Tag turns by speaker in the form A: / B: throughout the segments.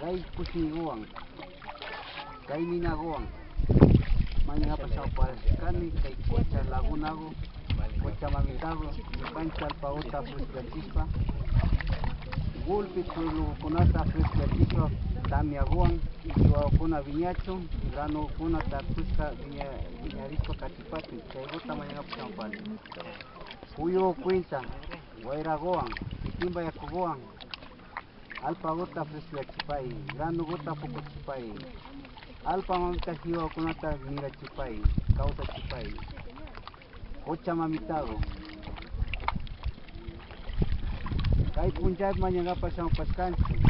A: Kay kushniguwan, kay ninaguwan mañangapa shawpashkani kay Cocha lagunagu, Cocha mamitagu, ñukanchik alpaguta frescachishpa, gulpi pueblokunata frescachishpa tamiaguwan, chihuahuakuna viñachun, granukuna tarpushka viñarishpa katipachun, chayguta mañangapa shawpani. Puyu cuenta, wayraguwan, kikinpa yakuguwan, alpaguta frescachipay, granuguta fukuchipay, alpa mamita jiwakunata mirachipay, kawsachipay, Cocha mamitago. Kay punchaypi mañangapa shamupashkanchik,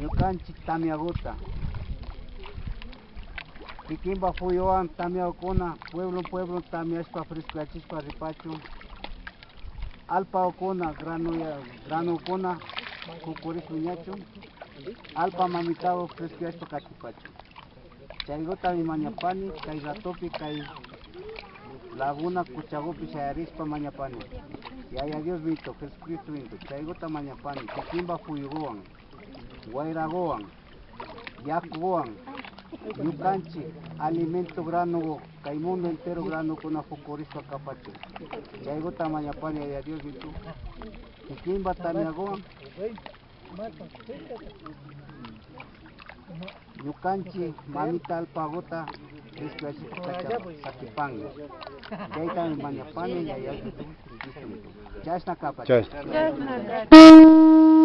A: ñukanchik tamiaguta. Kikinpa fuyuwan tamiagukuna pueblo pueblo tamiashpa frescachishpa ripachun, alpakuna granukuna kukurishpa wiñachun, alpa mamitago frescachishpa katipachun. Chaygutami mañapani kay ratopi kay laguna kuchagupi shayarishpa mañapani. Yaya Dios mito, Jesucristo mito, chayguta mañapani, kikinpa fuyuguwan, wayraguwan, yakuwan, ñukanchik alimento grano kay mundo entero granukuna fukurishpa kapachun. Chayguta mañapani Yaya Dios mito, kikinpa tamiaguwan, ñukanchik mamita alpaguta sakipangi. Chaytami mañapani Yaya Dios Jesucristo mito. Chashna kapachun.
B: Chashna.